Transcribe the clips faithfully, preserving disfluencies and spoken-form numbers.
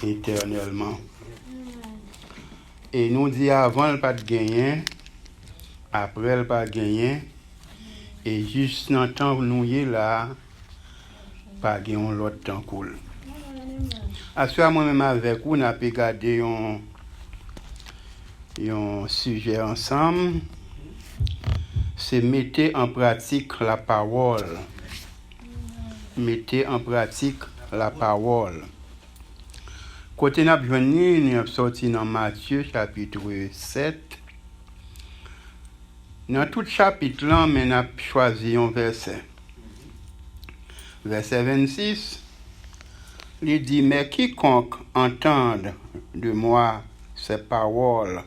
etènèlman. E nou di avan l pa t genyen, apre l pa genyen, e jis nan tan nou ye la a, pa gen yon lòt tankou l. Aswè a, mwen menm avèk ou, n ape gade yon, yon sijè ansanm. Se mete an pratik lapawòl. Mete an pratik lapawòl. Kote n ap jwenn li, n ap sòti nan Matye chapit sèt. Nan tout chapit lan, men n ap chwazi yon vèsè. Vèsè vennsis, li di, Mais quiconque entend de moi ces paroles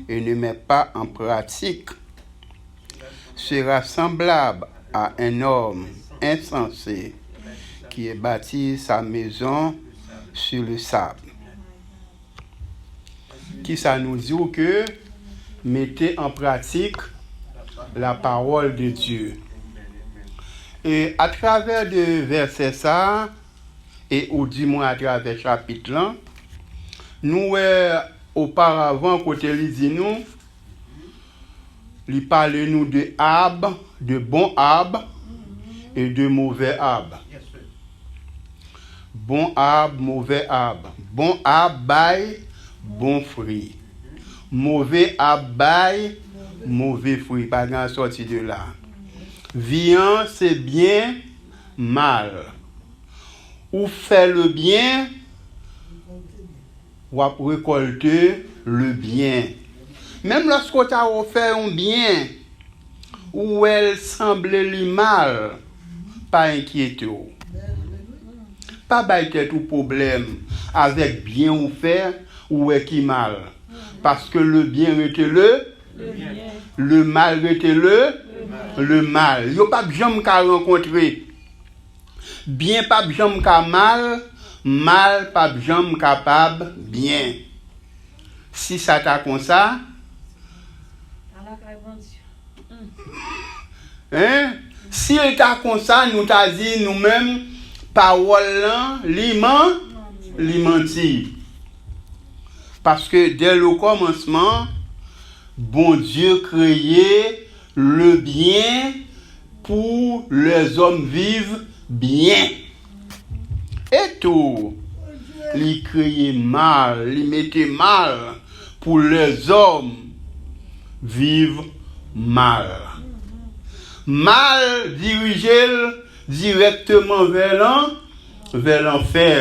et ne met pas en pratique sera semblable à un homme insensé qui a bâti sa maison sur le sable. Kisa nou di w ke mete an pratik la parole de Dieu? E atravè de vèsè sa a, e ou di mwen atravè chapit lan, nou wè oparavan kote li di nou, li pale nou de ab, de bon ab e de movè ab. Bon ab, movè ab. Bon ab bay bon fwi. Move ab bay move fwi. Pa gen sòti de la. Vi an se byen, mal. Ou fè le byen, w ap rekòlte le byen. Menm lòske w ta fè yon byen, ou wè l sanble li mal, pa enkyete w. Pa bay tèt ou pwoblèm avèk byen ou fè, ou wè ki mal. Paske le byen rete le, le mal rete le, le mal. Yo p ap janm ka rankontre. Byen p ap janm ka mal, mal p ap janm kapab byen. Si sa ta konsa, Hein? Si l ta konsa, nou ta di nou menm, pawòl lan, li man, li manti. Paske dès le commencement, Bondye kreye le byen pou lèzòm viv byen. E tou, li kreye mal, li mete mal pou lèzòm viv mal. Mal dirije l dirèkteman vè lan, vè lanfè.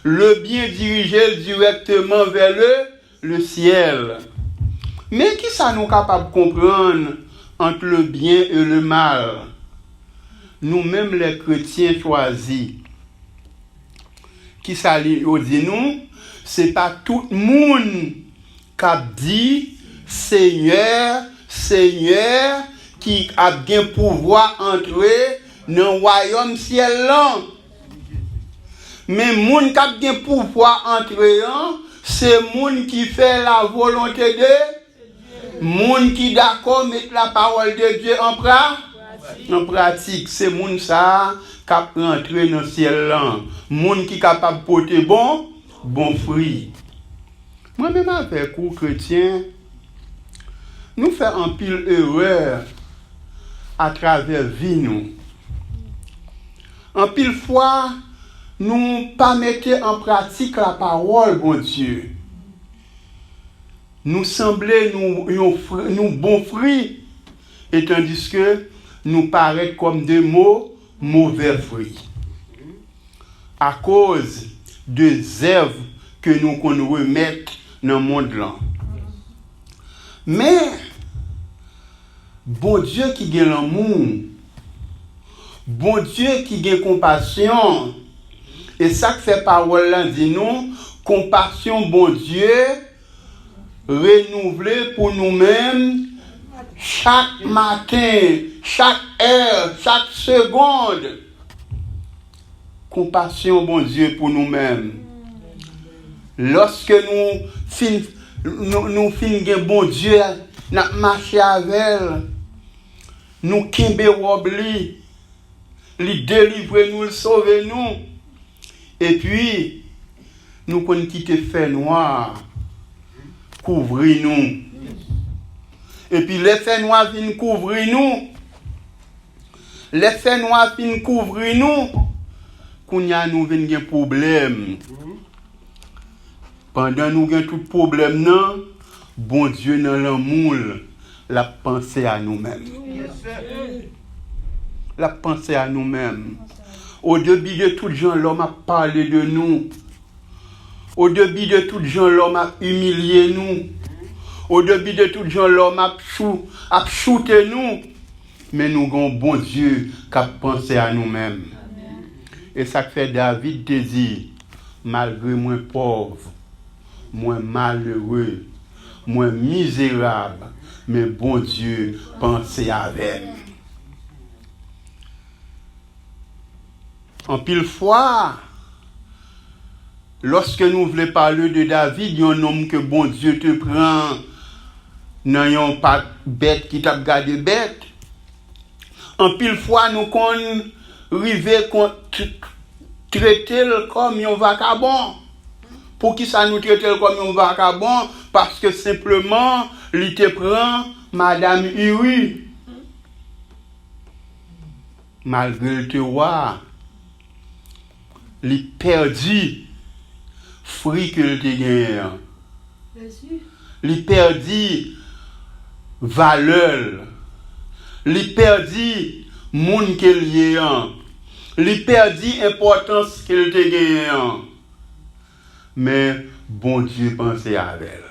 Le byen dirije l dirèkteman vè le, le syèl. Men kisa nou kapab konprann ant le byen e le mal? Nou menm lè kretyen chwazi. Kisa li, yo di nou? Se pa tout moun k ap di, Senyè, Senyè, ki ap gen pouvwa antre nan wayòm syèl lan. Men moun k ap gen pouvwa antre an, se moun ki fè la volonte de, moun ki dakò met la parole de Dieu en pra-, en pratique. Se moun sa a k ap rantre nan syèl lan. Moun ki kapab pote bon, bon fwi. Mwen menm avèk ou, kretyen, nou fè anpil erè atravè vi nou. Anpil fwa, nou pa mete an pratik lapawòl Bondye. Nou sanble nou, yon fri, nou bon fri, e tandiske nou parèt kòm de mo, movè fri. Akoz de zèv ke nou konn remèt nan mond lan. Men, Bondye ki gen lanmou, Bondye ki gen konpasyon, e sa k fè pawòl la di nou, konpasyon Bondye renouvle pou nou menm chak maten, chak è, chak segonn. Konpasyon Bondye pou nou menm. Lòske nou fin, nou, nou fin gen Bondye, n ap mache avè l, nou kenbe wòb li, li delivre nou, li sove nou. Epi, Nou konn kite fènwa kouvri nou. Epi lè fènwa vin kouvri nou, lè fènwa vin kouvri nou, kounye a nou vin gen pwoblèm. Pandan nou gen tout pwoblèm nan, Bondye nan lanmou l, l ap panse a nou menm. L ap panse a nou menm. Au début de tout jan lòm ap pale de nou. Au début de tout jan lòm ap imilye nou. Au début de tout jan lòm ap chou, ap choute nou. Men nou gen yon Bondye k ap panse a nou menm. E sa k fè David te di, malgre mwen pòv, mwen malere, mwen mizerab, men Bondye panse avè m. Anpil fwa, lòske nou vle pale de David, yon nonm ke Bondye te pran nan yon pak bèt ki t ap gade bèt, anpil fwa nou konn rive kon- t- trete l kòm yon vakabon. Poukisa nou trete l kòm yon vakabon? Paske senpleman li te pran madanm Iri. Malgre l te wa, li pèdi fwi ke l te genyen an. Li pèdi valè l. Li pèdi moun ke l ye an. Li pèdi enpòtans ke l te genyen an. Men Bondye panse avè l.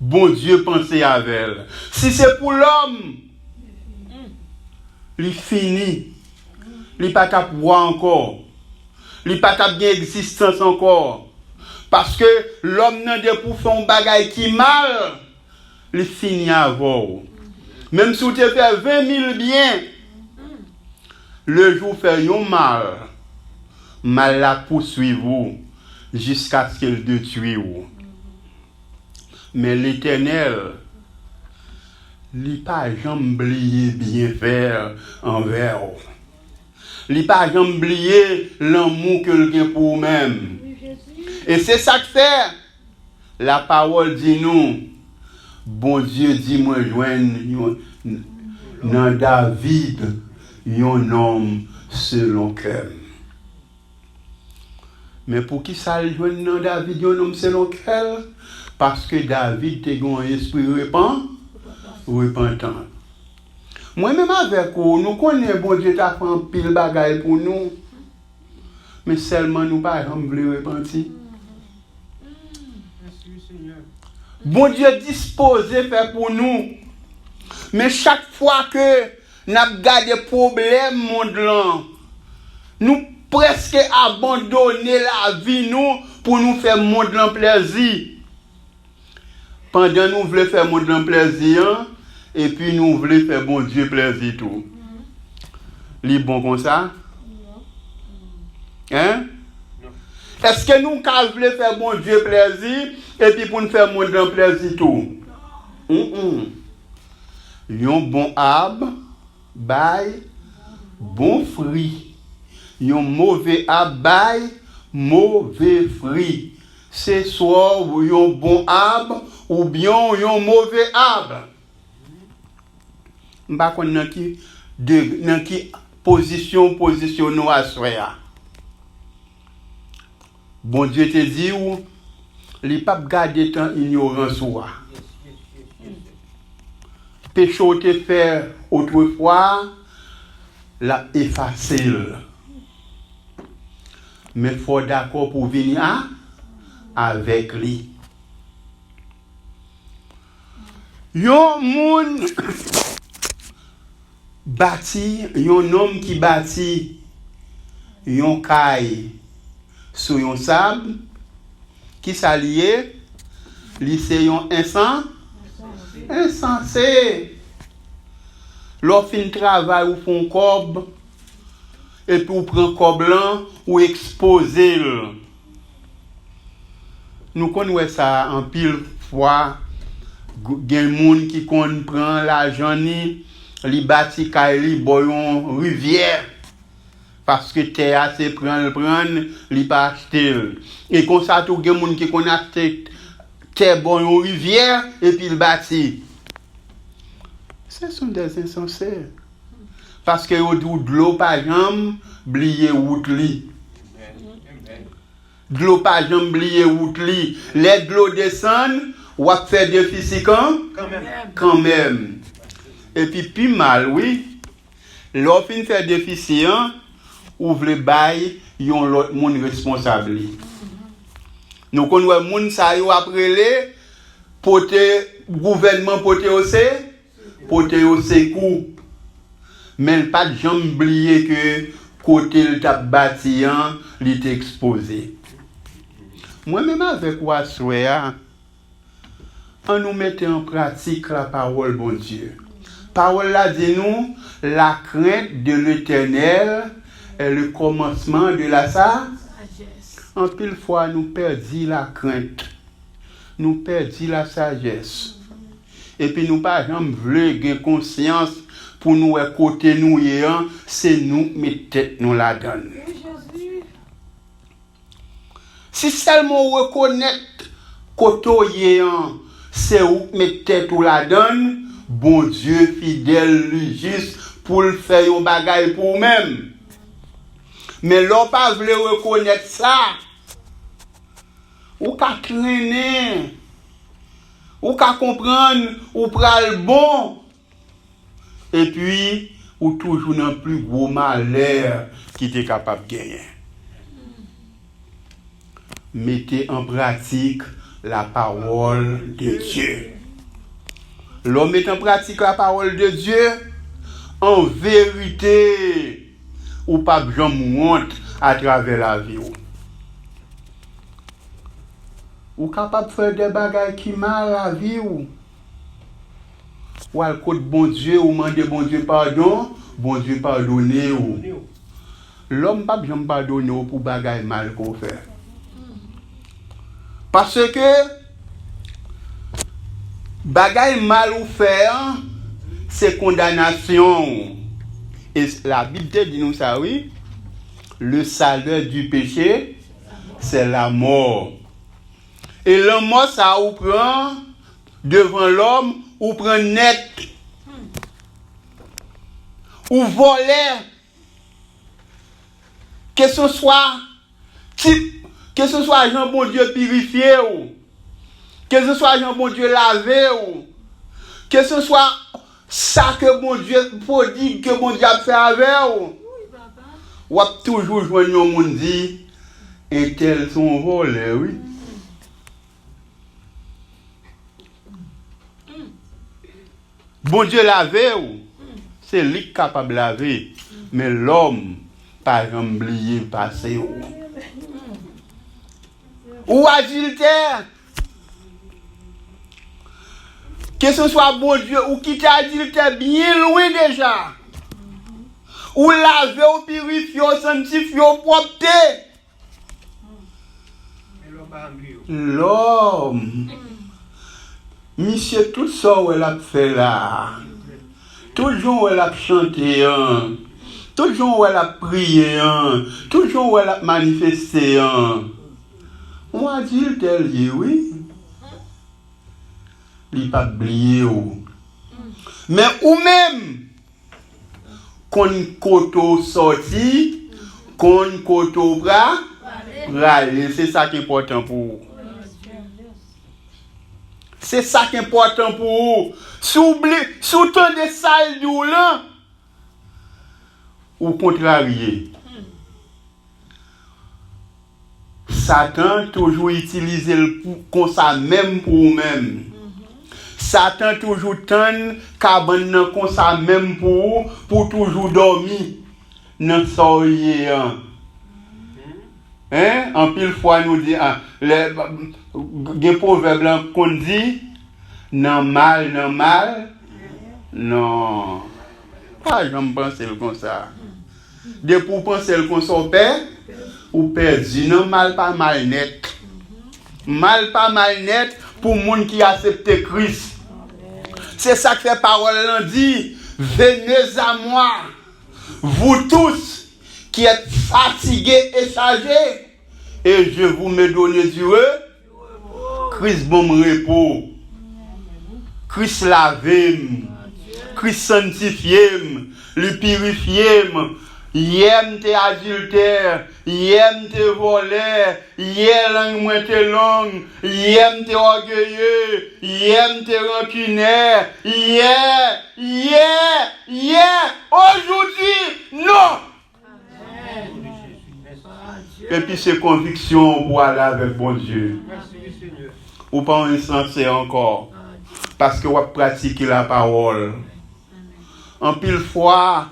Bondye panse avè l. Si se pou lòm, li fini. Li pa t ap wa ankò. Li pa t ap gen egzistans ankò. Paske lòm nan, depi w fè yon bagay ki mal, li fini avè w. Menm si w te fè ven mil byen, le jou w fè yon mal, mal la pouswiv ou jiskaske l detwi w. Men Letènèl, li pa janm bliye byenfè anvè w. Li pa janm bliye lanmou ke l gen pou ou menm. E se sa k fè lapawòl di nou, Bondye di, mwen jwenn yon, nan David, yon nonm selon kè m. Men poukisa l jwenn nan David yon nonm selon kè l? Paske David te gen yon espri repan, repantan. Mwen menm avèk ou, nou konnen Bondye ta fè anpil bagay pou nou, men sèlman nou pa janm vle repanti. Bondye dispoze fè pou nou, men chak fwa ke n ap gade pwoblèm mond lan, nou prèske abandone lavi nou pou nou fè mond lan plèzi. Pandan nou vle fè mond lan plèzi an, epi nou vle fè Bondye plèzi tou. Li bon konsa? Hein? Èske nou ka vle fè Bondye plèzi epi pou n fè mond lan plèzi tou? Mm-mm. Yon bon ab bay bon fwi. Yon move ab bay move fwi. Se swa w yon bon ab oubyen w yon move ab. M pa konn nan ki de, nan ki pozisyon, pozisyon nou aswè a. Bondye te di w, li p ap gade tan inyorans ou a. Peche w te fè otrefwa, l ap efase l. Men fò w dakò pou w vini a, avèk li. Yon moun bati, yon nonm ki bati yon kay sou yon sab, kisa li ye? Li se yon ensan-, ensanse. Lè w fin travay, ou fè yon kòb, epi w pran kòb lan, ou ekspoze l. Nou konn wè sa anpil fwa, g-, gen moun ki konn pran lajan ni, li bati kay li bò yon rivyè. Paske tè a se pran l pran l, li pa achte l. E konsa tou gen moun ki konn achte tè bò yon rivyè epi l bati. Ce sont des insensés. Paske yo di w dlo pa janm bliye wout li. Dlo pa janm bliye wout li. Lè dlo desann, w ap fè defisi kan? Kanmenm. Epi pi mal, wi. Lè w fin fè defisi an, ou vle bay yon lòt moun responsab li. Nou konn wè moun sa yo ap rele, pote, gouvènman pote yo se, pote yo sekou. Men l pa t janm bliye ke kote l t ap bati an, li te ekspoze. Mwen menm avèk ou aswè a, ann nou mete an pratik lapawòl Bondye. Pawòl la di nou, la crainte de l'Éternel est le commencement de la sa. Anpil fwa nou pèdi la crainte. Nou pèdi la sajès. Epi nou pa janm vle gen konsyans pou nou wè kote nou ye an, se nou k met tèt nou ladan l. Si sèlman w rekonèt kote w ye an, se ou k met tèt ou ladan l, Bondye fidèl, li jis pou l fè yon bagay pou ou menm. Men lè w pa vle rekonèt sa, ou ka trennen, ou ka konprann ou pral bon, epi ou toujou nan pli gwo malè ki te kapab genyen. Mete an pratik la parole de Dieu. Lè w mete an pratik la parole de Dieu, an verite, ou p ap janm wont atravè lavi w. Ou kapab fè de bagay ki mal lavi w. W al kot Bondye, ou mande Bondye padon, Bondye padone w. Lòm p ap janm padone w pou bagay mal ke w fè. Paske bagay mal ou fè an, se kondanasyon w. E Labib te di nou sa, wi. Le salaire du péché, c'est la mort. E lanmò sa ou pran devan lòm, ou pran nèt. Ou vòlè. Keseswa tip, keseswa jan Bondye pirifye w, keseswa jan Bondye lave w, keseswa sa ke Bondye pwodig, ke Bondye ap fè avè w, w ap toujou jwenn yon moun di, entèl se yon vòlè, wi. Bondye lave w, se li k kapab lave, men lòm pa janm bliye pase w. Ou adiltè, keseswa Bondye, ou kite adiltè byen lwen deja. Ou lave w, pirifye w, sanntifye w, pwòpte. Lòm. Misye, tout sa w wè l ap fè la a, tout jan w wè l ap chante an, tout jan w wè l ap priye an, tout jan w wè l ap manifeste an, yon adiltè l ye, wi. Li p ap bliye w. Men ou menm, konn kote w sòti, konn kote w pra-, prale. Se sa k enpòtan pou ou. Se sa k enpòtan pou ou. Si w bli-, si w tande sa l di w lan, ou kontrarye. Satan toujou itilize l pou, konsa menm pou ou menm. Satan toujou tann kabann nan konsa menm pou ou, pou w toujou dòmi nan sa w ye an. Hein? Anpil fwa nou di, ah, lè, gen pwovèb lan konn di, nan mal, nan mal. Non. Pa janm panse l konsa. Depi w panse l konsa, w pè-, ou pèdi. Non, mal pa mal nèt. Mal pa mal nèt pou moun ki aksepte Kris. Se sa k fè pawòl lan di, venez à moi, vous tous qui êtes fatigués et chargés, et je vous me donner du re. Kris ban m repo. Kris lave m. Kris sanntifye m. Li pirifye m. Yè m te adiltè. Yè m te vòlè. Yè lang mwen te long. Yè m te ògeye. Yè m te rankinè. Yè, yè, yè. Aujourd'hui, non. Epi se konviksyon pou ale avèk Bondye. Ou pa yon ensansè ankò. Paske w ap pratike lapawòl. Anpil fwa,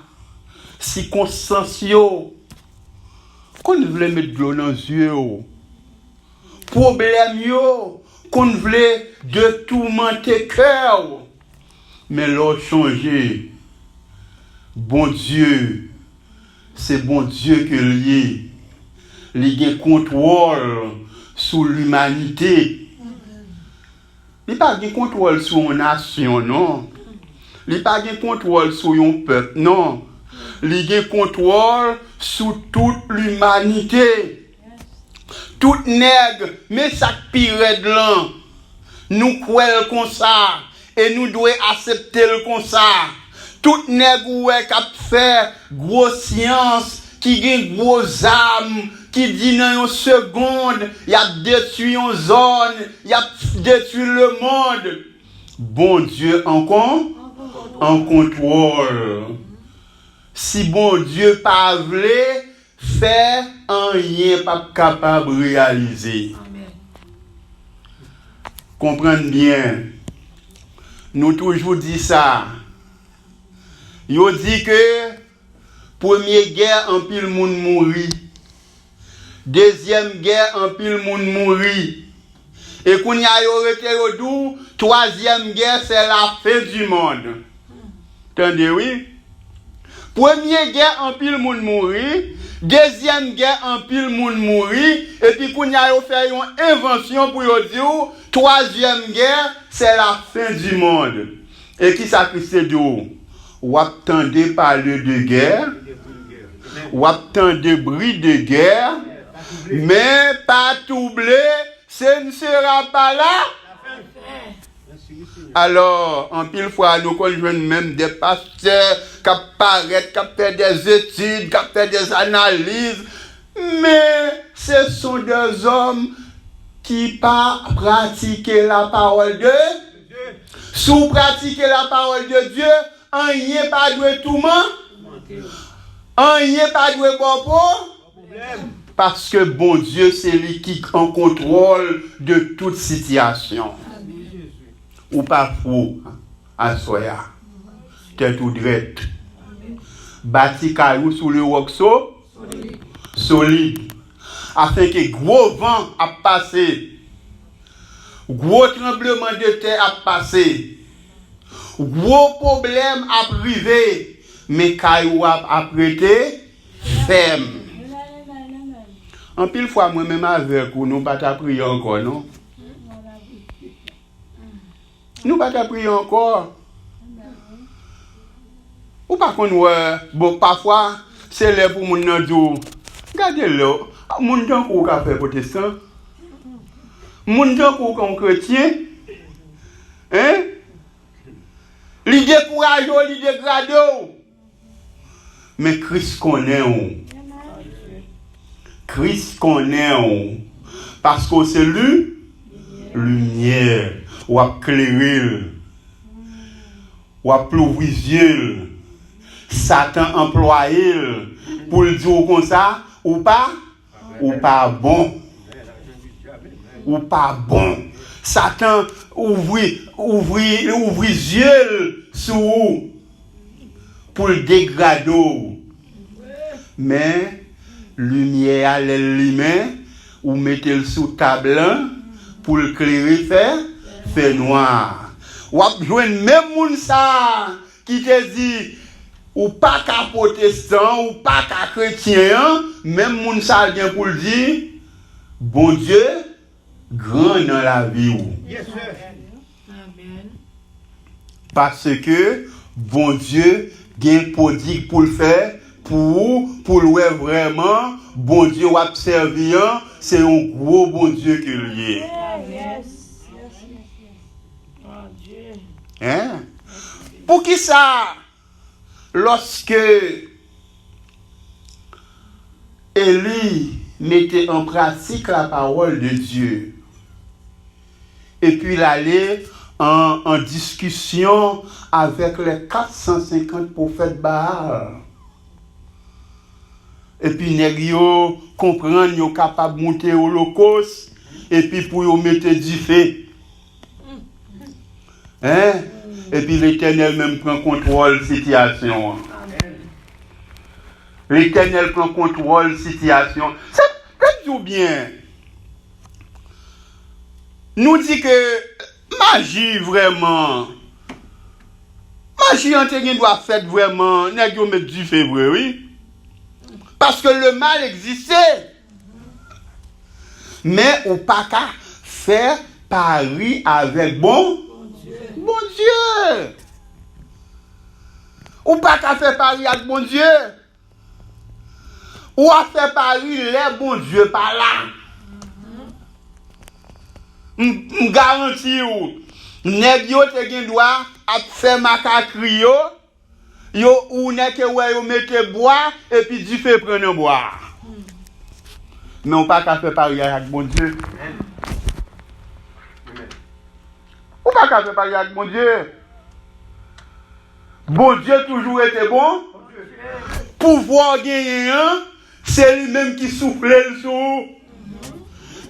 sikonstans yo konn vle met dlo nan zye w. Pwoblèm yo konn vle detoumante kè w. Men lè w chonje, Bondye, se Bondye ke l ye. Li gen kontwòl sou limanite. Li pa gen kontwòl sou yon nasyon, non. Li pa gen kontwòl sou yon pèp, non. Li gen kontwòl sou tout limanite. Tout nèg, men sa k pi rèd lan, nou kwè l konsa e nou dwe aksepte l konsa. Tout nèg ou wè k ap fè gwo syans, ki gen gwo zam, ki di nan yon segonn, y ap detwi yon zòn, y ap detwi lemonn. Bondye an kon-, an kontwòl. Si Bondye pa vle, fè, anyen p ap kapab reyalize. Konprann byen. Nou toujou di sa. Yo di ke premye gè, anpil moun mouri. Dezyèm gè, anpil moun mouri. E kounye a yo rete yo di w, twazyèm gè, c'est la fin du monde. Tande wi. Premye gè, anpil moun mouri. Dezyèm gè, anpil moun mouri. Epi kounye a yo fè yon envansyon pou yo di w, twazyèm gè, c'est la fin du monde. E kisa Kris te di w? W ap tande pale de gè, w ap tande bri de gè, men pa twouble, ce ne sera pas la. Alò, anpil fwa, nou konn jwenn menm de pastè k ap parèt, k ap fè de etid, k ap fè de analiz, men ce sont des hommes qui pa pratike la parole de Dieu. Si w pratike la parole de Dieu, anyen pa dwe touman, anyen pa dwe ba w pwoblèm. Paske Bondye se li ki an kontwòl de tout sitiyasyon. Ou pa fou aswè a. Tèt ou drèt. Bati kay ou sou le wòk so-, solid. Afenke gwo van ap pase. Gwo tranbleman de tè ap pase. Gwo pwoblèm ap rive. Men kay ou ap, ap rete fèm. Anpil fwa, mwen menm avèk ou, nou pa ta priye ankò, non. Nou pa ta priye ankò. Ou pa konn wè, bon, pafwa, se lè pou moun nan di w, gade lè w, moun tankou w ka fè pwotestan. Moun tankou w ka yon kretyen. Hein? Li dekouraje w, li degrade w. Men Kris konnen w. Kris konnen w. Paske w se li, limyè. W ap klere l. W ap louvri zye l. Satan anplwaye l pou l di w konsa, ou pa Ou pa bon. Ou pa bon. Satan ouvri, ouvri, ouvri zye l sou ou pou l degrade w. Men, limyè a, lè l limen, ou mete l sou tab lan pou l klere fè, fè nwa. W ap jwenn menm moun sa a ki te di, ou pa ka pwotestan, ou pa ka kretyen an, menm moun sa a gen pou l di, Bondye gran nan lavi w. Yes, sir. Amèn. Paske Bondye gen pwodig pou l fè, pou ou, pou l wè vrèman Bondye w ap sèvi an, se yon gwo Bondye ke l ye. Hein? Poukisa, lòske Eli mete an pratik la parole de Dieu, epi l ale an, an diskisyon avèk les quatre cent cinquante pwofèt Baal. Epi nèg yo konprann yo kapab moute olokos, epi pou yo mete dife. Hein? Epi Letènèl menm pran kontwòl sitiyasyon an. Letènèl pran kontwòl sitiyasyon. Sa, sa di w byen. Nou di ke maji vrèman, maji an te gen dwa fèt vrèman, nèg yo met dife vre, wi. Paske le mal egziste. Men ou pa ka fè pari avèk bon, Bondye. Ou pa ka fè pari ak Bondye. Ou ap fè pari lè Bondye pa la. M, m garanti w, nèg yo te gen dwa ap fè makakri yo, yo, ou nèke wè yo mete bwa, epi dife pran nan bwa. Men ou pa ka fè pari ak Bondye. Ou pa ka fè pari ak Bondye. Bondye toujou rete bon. Pouvwa w genyen an, se li menm ki soufle l sou ou.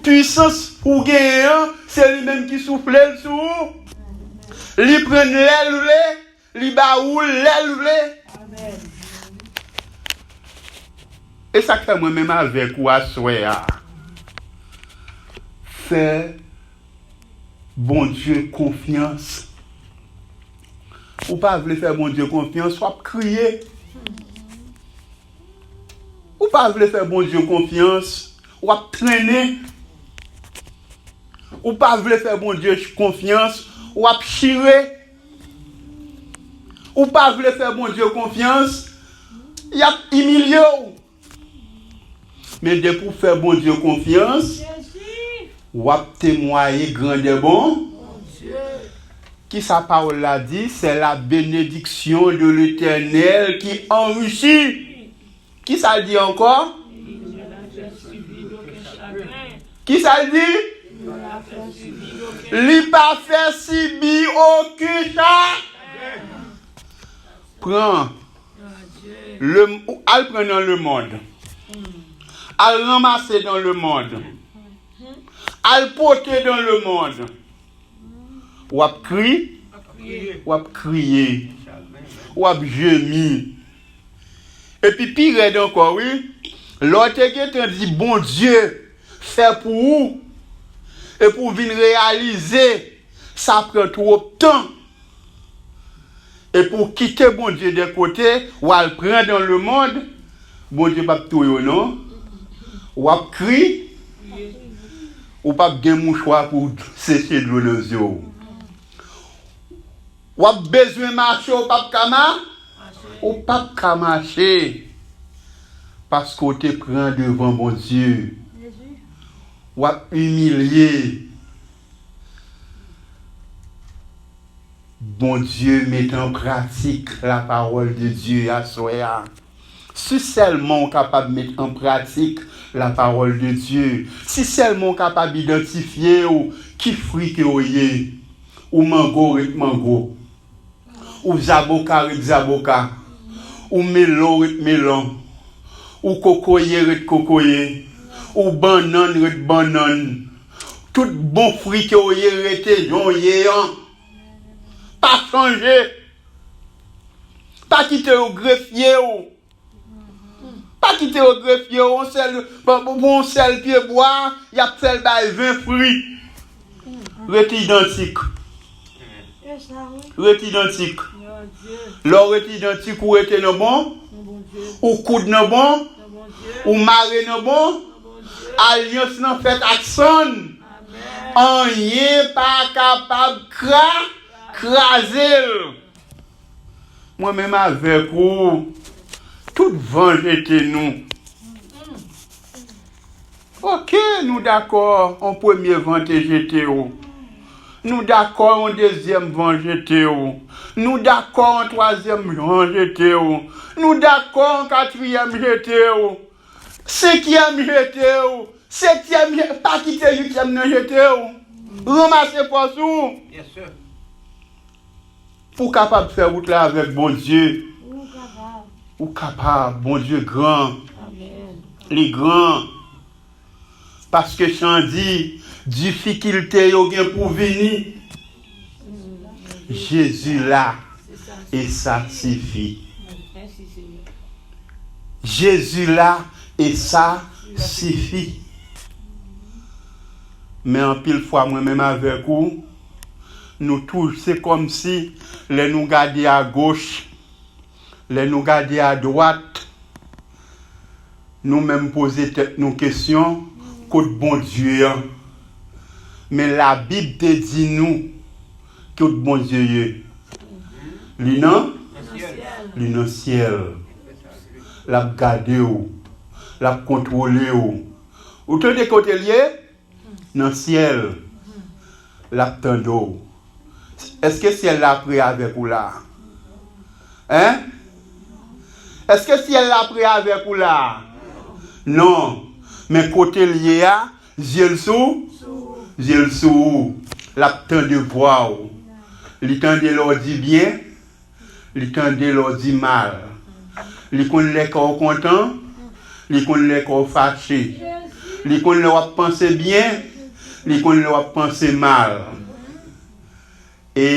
Pwisans ou genyen an, se li menm ki soufle l sou ou. Li pran lè l vle, li ba ou l lè l vle. E sa k fè mwen menm avèk ou aswè a, fè Bondye konfyans. Ou pa vle fè Bondye konfyans, w ap kriye. Ou pa vle fè Bondye konfyans, w ap trennen. Ou pa vle fè Bondye konfyans, w ap chire. Ou pa vle fè Bondye konfyans, y ap imilye w. Men depi w fè Bondye konfyans, w ap temwaye grandè bon. Kisa pawòl la di? C'est la bénédiction de l'Éternel qui enrichit. Kisa l di ankò? Kisa l di? Li pa fè sibi okenn chagren. Pran. Le, al pran nan lemonn. Al ranmase nan lemonn. Al pote nan lemonn. W ap kri, w ap kriye, w ap jemi. Epi pi rèd ankò, wi, lè w te gentan di Bondye fè pou ou, epi w vin reyalize sa pran twòp tan. Epi w kite Bondye de kote, w al pran nan lemonn, Bondye p ap touye w non. W ap kri, ou p ap gen mouchwa pou w seche dlo nan zye w. W ap bezwen mache, ou p ap ka ma-, ou p ap ka mache. Paske w te pran devan Bondye. W ap imilye. Bondye met an pratik la parole de Dieu aswè a. Si sèlman w kapab met an pratik la parole de Dieu, si sèlman w kapab idantifye w ki fwi ke w ye, ou mango, ret mango. Ou zaboka, ret zaboka. Ou melon, ret melon. Ou kokoye, ret kokoye. Ou bannann, ret bannann. Tout bon fwi ke w ye, rete jan w ye an. Pa chanje. Pa kite yo grefye w. Pa kite yo grefye w. Yon sèl, pou, pou, pou yon sèl pye bwa, y ap fè l bay ven fwi. Rete idantik. Rete idantik. Lè w rete idantik, ou rete nan bon. Ou koud nan bon. Ou mare nan bon. Alyans lan fèt ak sann. Anyen pa kapab kra-, kraze l. Mwen menm avèk ou, Tout van jete nou. Oke, nou dakò, yon premye van te jete w. Nou dakò, yon dezyèm van jete w. Nou dakò, yon twazyèm van jete w. Nou dakò, yon katriyèm jete w. Senkyèm jete w. Setyèm je-, pa kite uityèm nan jete w. Ranmase fòs ou. Pou w kapab fè wout la avèk Bondye. Ou kapab. Ou kapab. Bondye gran. Amèn. Li gran. Paske chan di, difikilte yo gen pou vini. Jezi la, e sa sifi. Jezi la, e sa sifi. Men anpil fwa, mwen menm avèk ou, nou tou, se kòmsi lè nou gade agoch, lè nou gade adwat, nou menm poze tèt nou kesyon, kot Bondye an? Men Labib te di nou kot Bondye ye. Li nan? Li nan syèl. L ap gade w. L ap kontwole w. Ou tande kote l ye? Nan syèl. L ap tande w. Èske syèl la pre avèk ou la? Hein? Èske syèl la pre avèk ou la? Non. Men kote l ye a, zye l sou? Zye l sou ou. L ap tande vwa w. Li tande lè w di byen, li tande lè w di mal. Li konn lè kè w kontan, li konn lè kè w fache. Li konn lè w ap panse byen, li konn lè w ap panse mal. E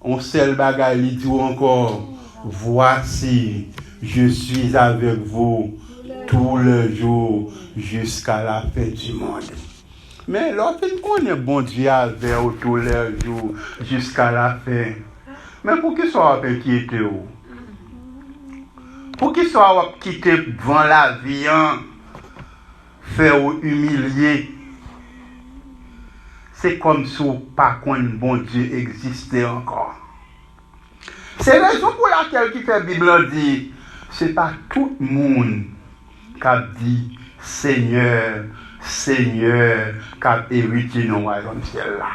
yon sèl bagay li di w ankò, Voici, je suis avec vous tous les jours jusqu'à la fin du monde. Men lè w fin konnen Bondye avè w tous les jours jusqu'à la fin, men poukisa w ap enkyete w? Poukisa w ap kite van lavi an fè w imilye? Se kòmsi w pa konn Bondye egziste ankò. Se rezon pou lakèl ki fè Bib lan di, se pa tout moun k ap di, Senyè, Senyè, k ap eritye nan wayòm syèl la.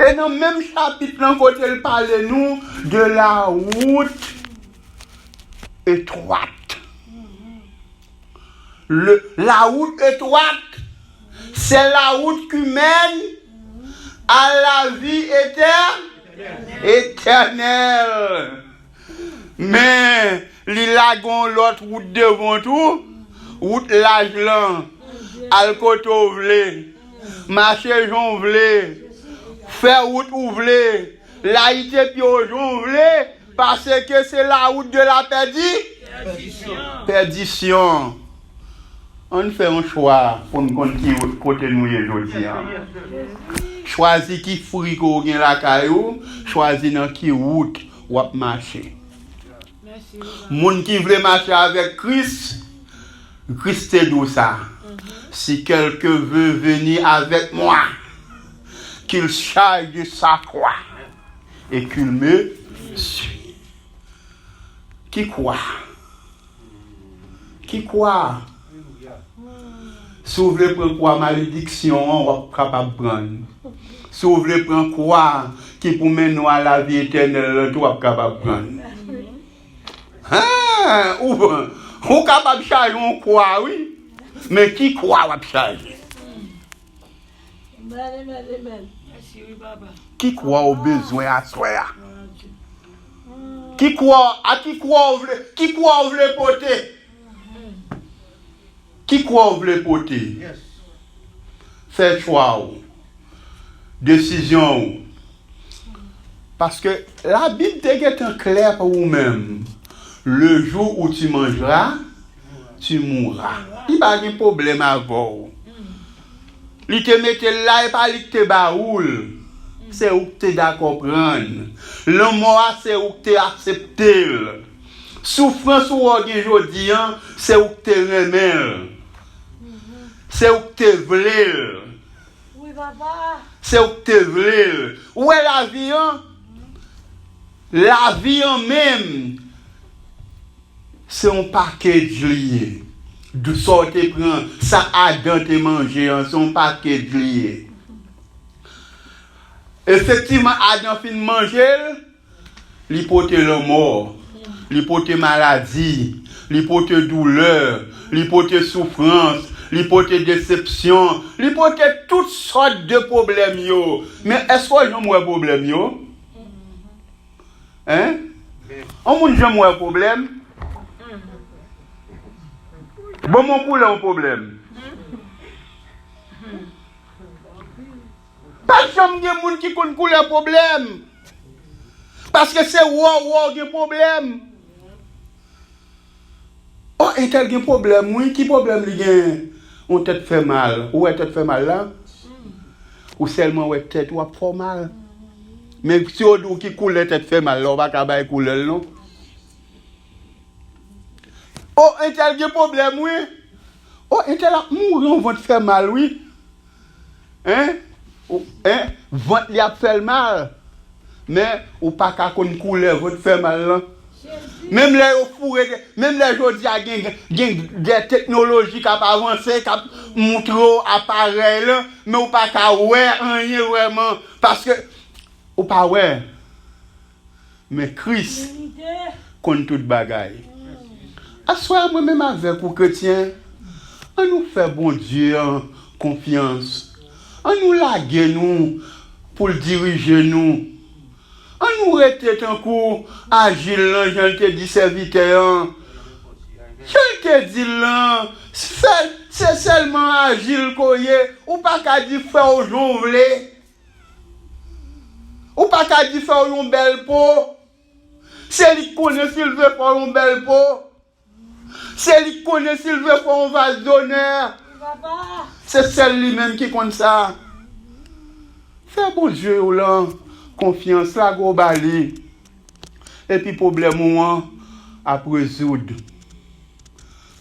E nan menm chapit lan kote l pale nou de la wout etwat. Le, la wout etwat, c'est la route qui mène à la vie éternelle. Éternelle. Men, li lage yon lòt wout devan tou, wout laj lan, al kote w vle, mache jan w vle, fè wout ou vle, layite pye w jan w vle, paske se la wout de la pèdi-, pèdisyon. Ann fè yon chwa pou n konn ki wout kote nou ye jodi a. Chwazi ki fwi ke w gen lakay ou, chwazi nan ki wout w ap mache. Moun ki vle mache avèk Kris, Kris te di w sa, Si quelqu'un veut venir avec moi, qu'il charge sa croix et qu'il me suive. Ki kwa? Ki kwa? Si w vle pran kwa malediksyon an, w ap kapab pran l. Si w vle pran kwa ki pou mennen w a lavi etènèl lan tou, w ap kapab pran l. Hen, ou, ou kapab chaje yon kwa, wi. Men ki kwa w ap chaje? Amen, amen, amen. Ki kwa w bezwen aswè a? Ki kwa, a ki kwa w vle, ki kwa w vle pote? Ki kwa w vle pote? Fè chwa w, desizyon w. Paske Labib te gentan klè pou ou menm. Le jour où tu mangeras, tu mourras. Li pa gen pwoblèm avè w. Li te mete l la, e pa li ki te ba ou l. Se ou ki te dakò pran l. Lanmò a, se ou ki te aksepte l. Soufrans ou wè w gen jodi an, se ou ki te renmen l. Se ou ki te vle l. Wi, papa. Se ou ki te vle l. Ou wè lavi an? Lavi an menm, Se yon package li ye. Dou sa w te pran, sa Adan te manje an, se yon package li ye. Efektivman, Adan fin manje l, li pote lanmò, li pote maladi, li pote doulè, li pote soufrans, li pote desepsyon, li pote tout sòt de pwoblèm yo. Men èske w janm wè pwoblèm yo? Hein? Yon moun janm wè pwoblèm? Ban m yon koulè yon pwoblèm. Pa janm gen moun ki konn koulè pwoblèm. Paske se wè w wè w gen pwoblèm. Oh, entèl gen pwoblèm, wi. Ki pwoblèm li gen? Yon tèt fè mal. Ou wè tèt fè mal la? Ou sèlman wè tèt ou ap fè w mal. Men si yo di w ki koulè tèt fè mal la, ou pa ka bay koulè l non. Oh, entèl gen pwoblèm, wi. Oh, entèl ap mouri, yon vant fè mal, wi. Hein? Ou, hein? Vant li ap fè l mal. Men, ou pa ka konn koulè vant fè mal lan. Menm lè yo foure, menm lè jodi a gen, gen de teknoloji k ap avanse, k ap montre w aparèy lan, men ou pa ka wè anyen vrèman, paske ou pa wè. Men Kris konn tout bagay. Aswè a, mwen menm avèk ou, kretyen, ann nou fè Bondye an konfyans. Ann nou lage nou pou l dirije nou. Ann nou rete tankou Ajil lan, jan l te di sèvitè an. Jan l te di l lan, sèl, se sèlman Ajil ke w ye, ou pa ka di frè w jan w vle. Ou pa ka di fè w yon bèl po. Se li k konnen si l vle fè w yon bèl po. Se li k konnen si l vle fè w yon vaz donè. Se sèl li menm ki konn sa. Fè Bondye w lan konfyans, lage w ba li. Epi pwoblèm ou an ap rezoud.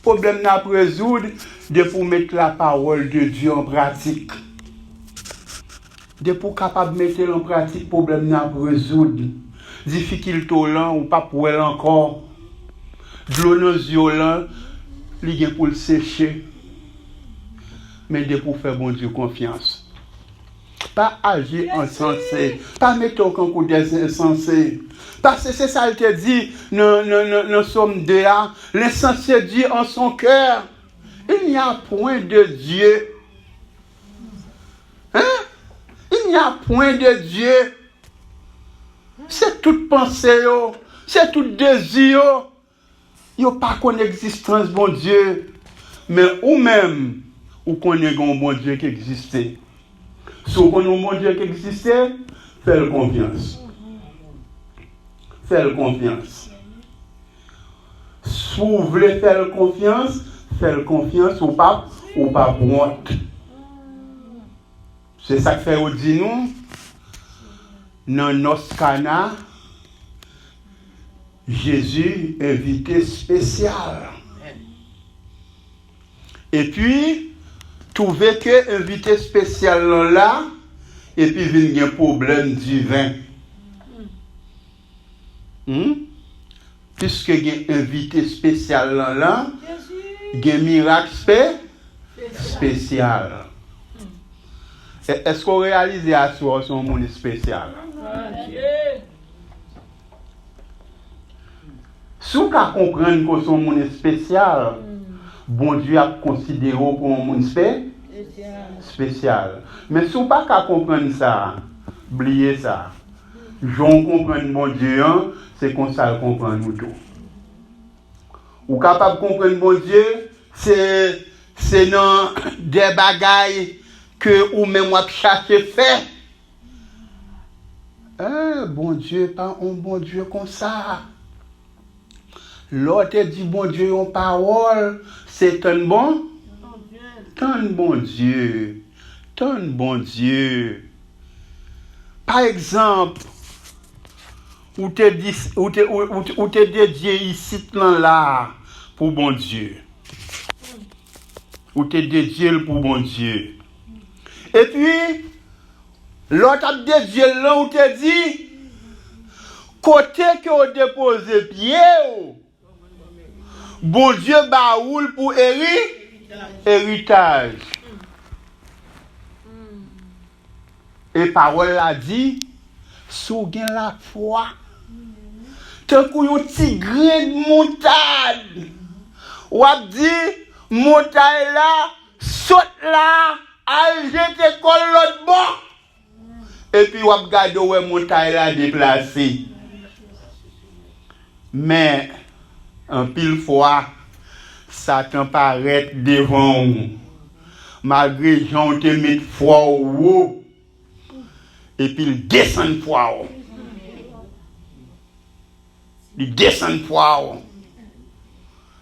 Pwoblèm nan ap rezoud depi w met la parole de Dieu en pratique. Depi w kapab mete l an pratik, pwoblèm nan ap rezoud. Difikilte w lan, ou p ap wè l ankò. Dlo nan zye w lan, li gen pou l seche. Men depi w fè Bondye konfyans, pa aji ansanse. Pa mete w kankou des ensanse. Paske se sa l te di nan, nan, nan, nan Sòm de a, l'insensé dit en son cœur, il n'y a point de Dieu. Hein? Il n'y a point de Dieu. Se tout panse yo, se tout dezi yo. Yo pa konn egzistans Bondye. Men ou menm, ou konnen gen yon Bondye ki egziste. Si w konnen yon Bondye ki egziste, fè l konfyans. Fè l konfyans. Si w vle fè l konfyans, fè l konfyans, ou p ap, ou p ap wont. Se sa k fè yo di nou, nan nòs Kana, Jezi envite espesyal. Epi, twouve ke envite espesyal lan la, epi vin gen pwoblèm diven. Hmm? Piske gen envite espesyal lan la, gen mirak espe-, espesyal. E-, èske w reyalize aswè w se yon moun espesyal? Si w ka konprann ke w se yon moun espesyal, Bondye ap konsidere w kòm yon moun espe-, espesyal. Men si w pa ka konprann sa, bliye sa. Jan w konprann Bondye an, se konsa l konprann ou tou. Ou kapab konprann Bondye, se, se nan de bagay ke ou menm w ap chache fè. Eh, Bondye pa yon Bondye konsa. Lè w te di Bondye yon pawòl, se tann bon? Tann Bondye. Tann Bondye. Pa egzanp, ou te di, ou te, ou, ou, ou te dedye isit lan la pou Bondye. Ou te dedye l pou Bondye. Epi, lè w t ap dedye l lan, ou te di, kote ke w depoze pye w, Bondye ba ou l pou eri, eritaj. E pawòl la di, si w gen lafwa, tankou yon ti grenn moutad, w ap di montay la, sot la, al jete kò l lòt bò. Epi w ap gade, w wè montay la deplase. Men, anpil fwa, Satan parèt devan w, malgre jan w te met fwa w wo, epi l desann fwa w. Li desann fwa w.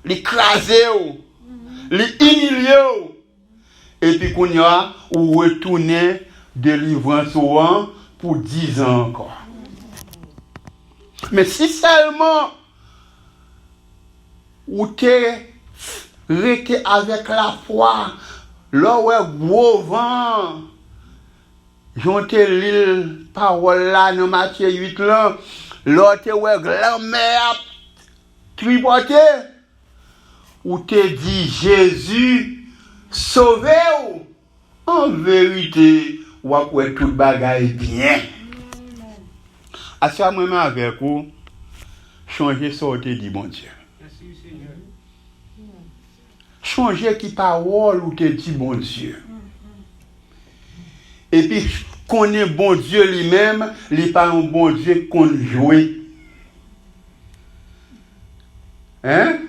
Li kraze w. Li imilye w. Epi kounye a, ou retounen delivrans ou an pou dizan ankò. Men si sèlman ou te rete avèk lafwa, lè w wè gwo van an, jan w te li l pawòl la nan Matye uit lan, lè w te wè lanmè ap tripòte, ou te di Jezi sove w, an verite, w ap wè tout bagay byen. Aswè a, mwen menm avèk ou, chonje sa w te di Bondye. Chonje ki pawòl ou te di Bondye. Epi konnen Bondye li menm, li pa yon Bondye k konn jwe. Hein?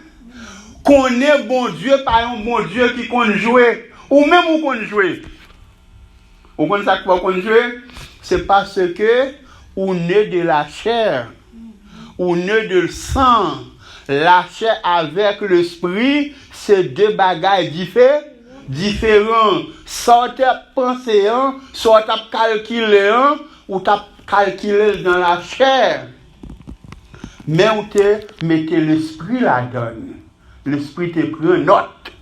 Konnen Bondye pa yon Bondye ki konn jwe. Ou menm ou konn jwe. Ou konn sa k fè w konn jwe? Se paske ou ne de la chair, ou ne de le sang. Lachè avèk lespri, se de bagay dife-, diferan. Sa w t ap panse an, sa w t ap kalkile an, ou t ap kalkile l nan lachè. Men ou te mete lespri ladan l. Lespri te pran nòt.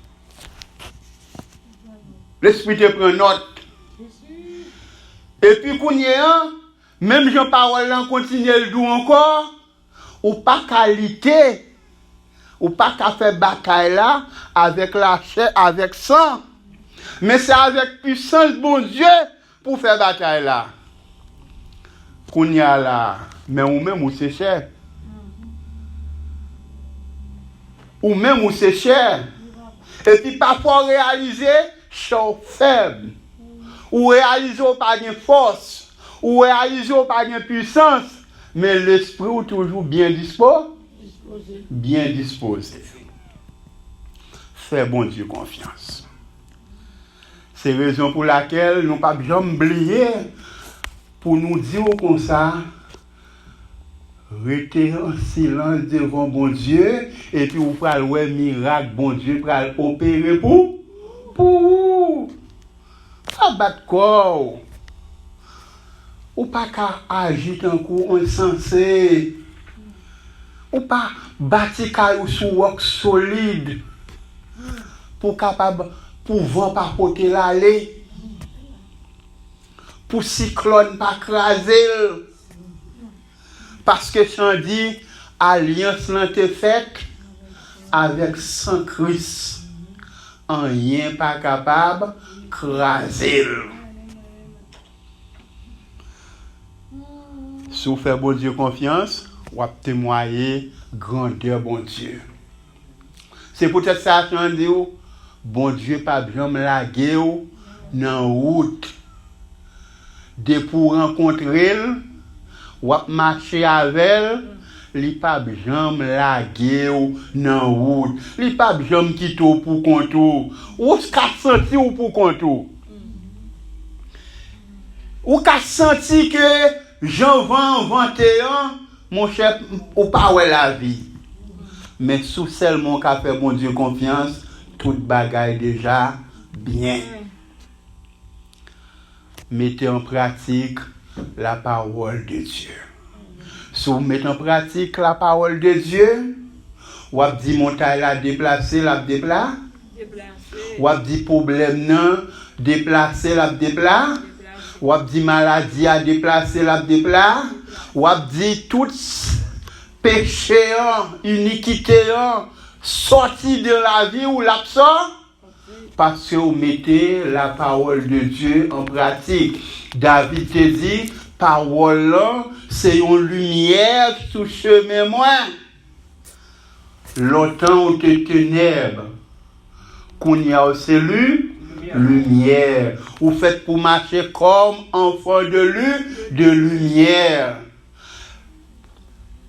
Lespri te pran nòt. Epi kounye a, menm jan pawòl lan kontinye l di w ankò, ou pa ka lite, ou pa ka fè batay la avèk lachè, avèk san. Men se avèk pisans Bondye pou fè batay la. Kounye a la, men ou menm ou se chè. Ou menm ou se chè. Epi pafwa w reyalize chè w fèb. Ou reyalize w pa gen fòs. Ou reyalize w pa gen pisans. Men lespri w toujou byen dispo-, byen dispoze. Fè Bondye konfyans. Se rezon pou lakèl nou p ap janm bliye pou nou di w konsa, rete an silans devan Bondye, epi w pral wè mirak Bondye pral opere pou, pou ou. Pa bat kò w. Ou pa ka aji tankou ensanse. Ou pa bati kay ou sou wòk solid pou kapab, pou van pa pote l ale, pou siklòn pa kraze l. Paske san di, alyans lan te fèt avèk san Kris. Anyen pa kapab kraze l. Si w fè Bondye konfyans, w ap temwaye grandè Bondye. Se poutèt sa, jan di w, Bondye p ap janm lage w nan wout. Depi w rankontre l, w ap mache avè l, li p ap janm lage w nan wout. Li p ap janm kite w poukont ou. Ou ka santi w poukont ou. Ou ka santi ke jan van an vante an, monchè, ou pa wè lavi. Men si w sèlman w ka fè Bondye konfyans, tout bagay deja byen. Mete an pratik la parole de Dieu. Si w met an pratik la parole de Dieu, w ap di montay la deplase, l ap depla-, deplase. W ap di pwoblèm nan deplase, l ap depla-, deplase. W ap di maladi a deplase, l ap depla-, w ap di tout s-, peche an, inikite an, sòti de lavi w, l ap sò-, paske w mete la parole de Dieu en pratique. David te di, pawòl lan se yon limyè sou chemen mwen. Lontan ou te tenèb, kounye a w se li, limyè. Ou fèt pou mache comme enfant de li, de lumière.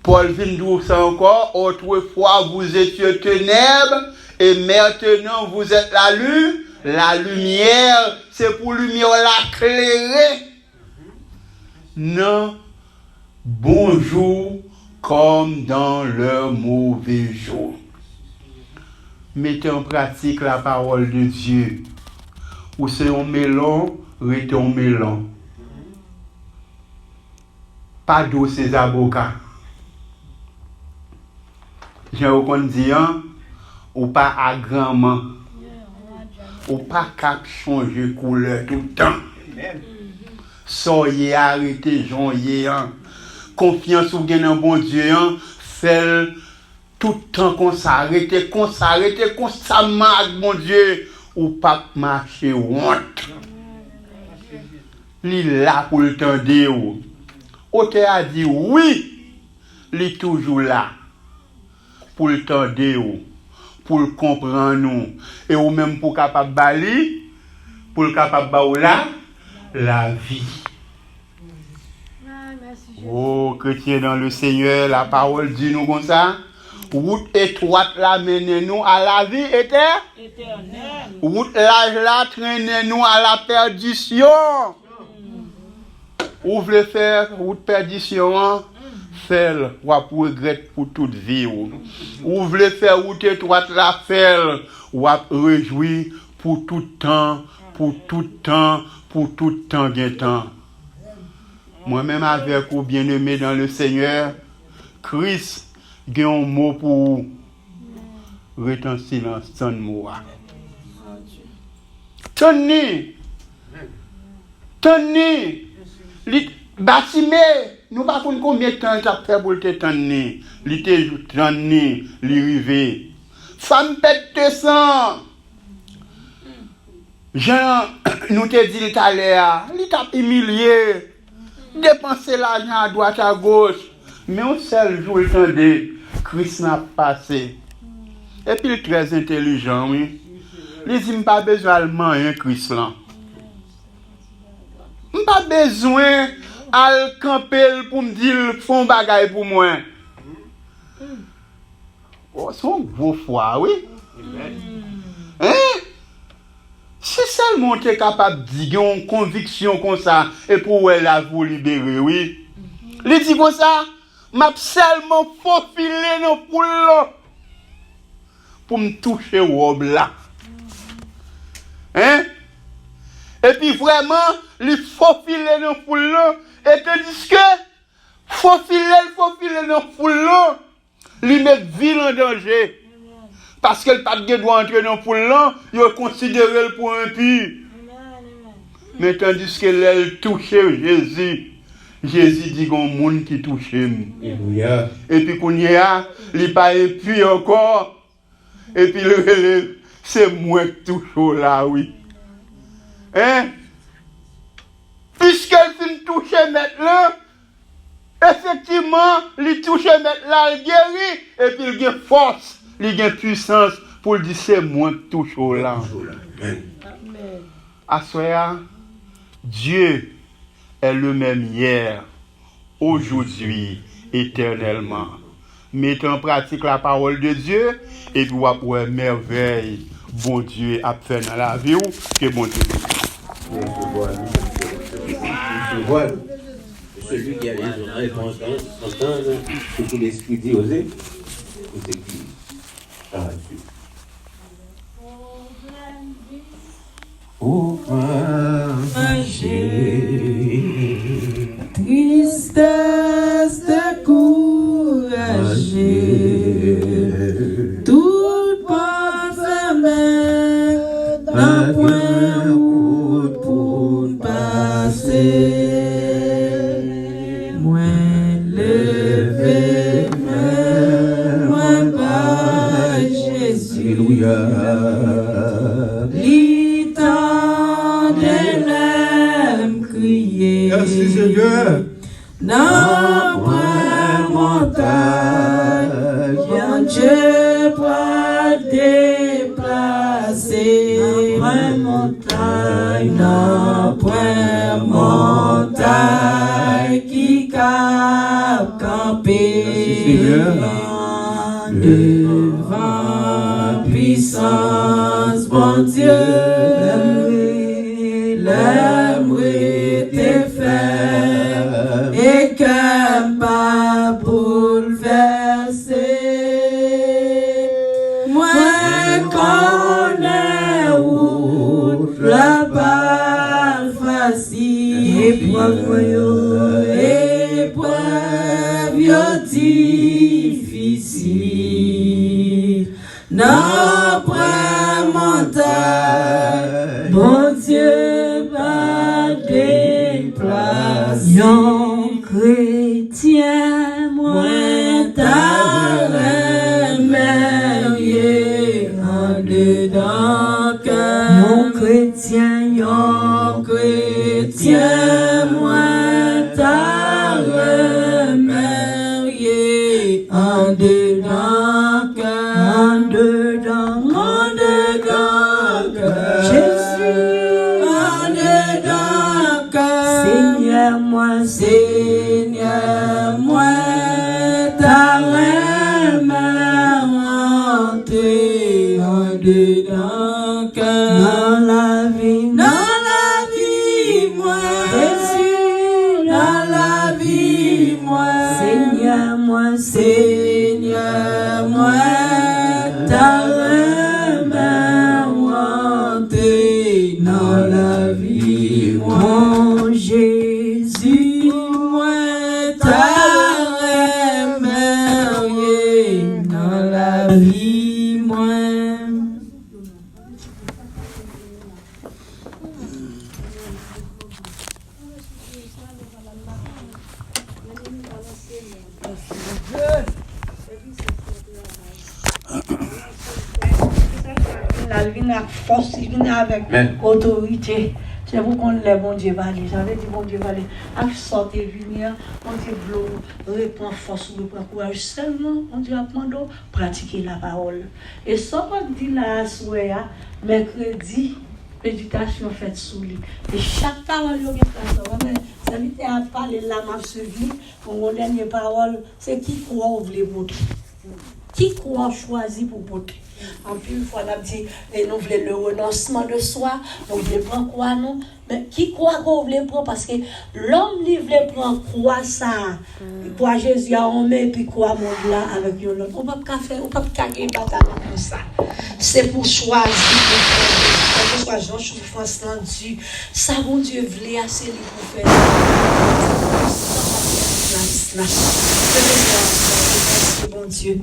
Pòl vin di w sa ankò, autrefois vous étiez ténèbres, et maintenant vous êtes la lu-, la lumière. Se pou limyè w la klere nan bon jou comme dans le mauvais jour. Mete an pratik la parole de Dieu. Ou se yon melon, rete yon melon. Pa dou se zaboka. Jan yo konn di an, ou pa agranman. Ou pa ka ap chonje koulè tout tan. Sa w ye a rete jan w ye an. Konfyans ou gen nan Bondye an, fè l tout tan konsa, rete konsa, rete konsa man ak Bondye, ou p ap mache wont. Li la pou l tande w. Otè a di wi, li toujou la pou l tande w, pou l konprann ou, e ou menm pou w kapab ba li, pou l kapab ba w la, lavi. O, kretyen dans le Seigneur, la parole di nou konsa, wout etwat la mennen nou a lavi etè-, wout laj la trennen nou a la pèdisyon. Ou vle fè wout pèdisyon an, fè l, w ap regrèt pou tout vi w. Ou vle fè wout etwat la, fè l, w ap rejwi pou tout tan, pou tout tan, pou tout tan gen tan. Mwen menm avèk ou, byeneme dans le Seigneur, Kris gen yon mo pou ou. Ret an silans, tann mo a. Tann li! Tann li! Li, Batime, nou pa konn konbyen tan l t ap fè pou l te tann li. Li te jou-, tann li, li rive. Fanm pèt de san! Jan nou te di l talè a, li t ap imilye, depanse lajan adwat agoch, men yon sèl jou l tande Kris lan ap pase. Epi l trè entelijan, wi. Li di, "M pa bezwen al manyen Kris lan. M pa bezwen al kanpe l pou m di l fè yon bagay pou mwen." O, se yon gwo fwa, wi. Hein? Si sèlman w te kapab di, gen yon konviksyon konsa, epi w wè lavi w libere, wi. Li di konsa, "M ap sèlman fofile nan foul lan pou m touche wòb la." Hein? Epi vrèman, li fofile nan foul lan, e tandiske fofile l fofile nan foul lan, li met vi l an danje. Paske l pa t gen dwa antre nan foul lan, yo konsidere l pou enpi. Men tandiske lè l touche Jezi, Jezi di, "Gon moun ki touche m." Alelouya. Epi kounye a, li pa enpi ankò. Epi l rele, "Se mwen k touche w la, wi." Hein? Piske l fin touche Mèt lan, efektivman, li touche Mèt la, l geri, epi l gen fòs, li gen pwisans pou l di, "Se mwen k touche w la." Aswè a, Dye est le même hier, aujourd'hui, éternellement. Mete an pratik la parole de Dieu, epi w ap wè mèvèy Bondye ap fè nan lavi w. Ke Bondye beni w. Recevoir, recevoir. Celui qui a les oreilles pour entendre, entendre ce que l'Esprit dit aux églises. Ah, Dieu. Ouvraje. Tristès dekouraje. Tout pòt fèmen, nan pwen wout pou n pase. Mwen leve men, mwen pa Lè m kriye. Mèsi, Senyè. Nan pwen montay, Bondye pral deplase. Nan pwen montay, nan pwen montay ki ka kanpe. Mèsi, Senyè. Devan pisans Bondye, lè m rete fèm e kè m pa boulvèse. Mwen konnen wout la pa fasil. Eprèv mwen yo, eprèv yo difisil. Nan pwen montay, Bondye pa deplase. Yon kretyen mwen ta renmen ye andedan kè. Yon kretyen, yon kretyen mwen ta renmen ye andedan kè. Andedan, andedan kè. Jezi. Andedan kè. Senyè mwen, Senyè mwen, ta renmen rantre andedan kè. Nan lavi, nan lavi mwen. Jezi, nan lavi mwen. Senyè mwen, Senyè mwen, ta renmen rantre nan lavi mwen. Jezi mwen, ta renmen ye nan lavi mwen. L al vin ak fòs, li vin avèk otorite. Se pou konn lè Bondye pale. Sa vle di Bondye pale. Ak sa w te vini an, Bondye vle w repran fòs ou, repran kouraj. Sèlman, Bondye ap mande w pratike lapawòl. E sa w ap di la aswè a, mèkredi, meditasyon fèt sou li. E chak pawòl yo gen plas la. Wè, men, sèvitè a ap pale la, m ap swiv li. Bon, yon dènye pawòl, se ki kwa w vle pote? Ki kwa w chwazi pou pote? Anpil fwa, n ap di, e nou vle le renoncement de soi, nou vle pran kwa nou. Men ki kwa ke w vle pran? Paske lòm li vle pran kwa sa a, kwa Jezi a yon men, epi kwa mond la avèk yon lòt. Ou p ap ka fè, ou p ap ka gen batay konsa. Se pou chwazi, pou chwazi, kèlkeswa jan soufrans lan di, sa Bondye vle a, se li pou fè. Sa pa fè plas la. Kèlkeswa, mèsi Bondye.